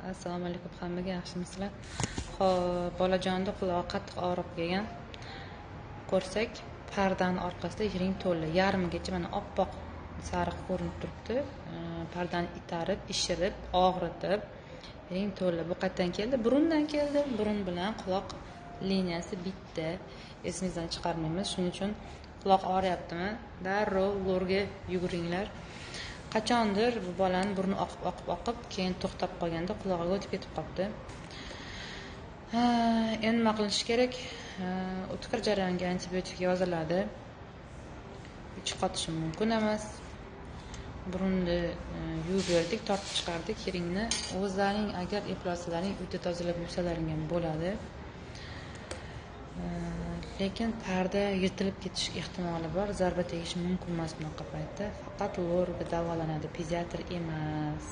Assalomu alaykum hammaga, yaxshimisizlar? Xo'p, bolajonni qulog'i qattiq og'rib kelgan. Ko'rsak, pardani orqasida yiring to'la, yarmigacha mana oppoq sariq ko'rinib turibdi. Pardani itarib, ishirib, og'ritib, yiring to'la. Bu qayerdan keldi? Burundan keldi. Burun bilan quloq liniyasi bitta. Esimizdan chiqarmaymiz. Shuning uchun quloq og'riyaptimi? Darrov lorga yuguringlar. Qachondir bu bolani burni oqib, oqib, oqib, keyin to'xtab qolganda qulog'iga o'tib ketib qolibdi. Endi nima qilish kerak? O'tkir jarayonga antibiotik yoziladi. Ichi qotishi mumkin emas. Burunni yuvib berdik, tortib chiqardik yiringni. O'zlaring agar eplosalaring, uyda tozalab yuvsalaring ham bo'ladi. Lekin parda yirtilib ketish ehtimoli bor, zarba tegishi mumkin emas bunaqa paytda. Faqat lorga davolanadi, pediatr emas.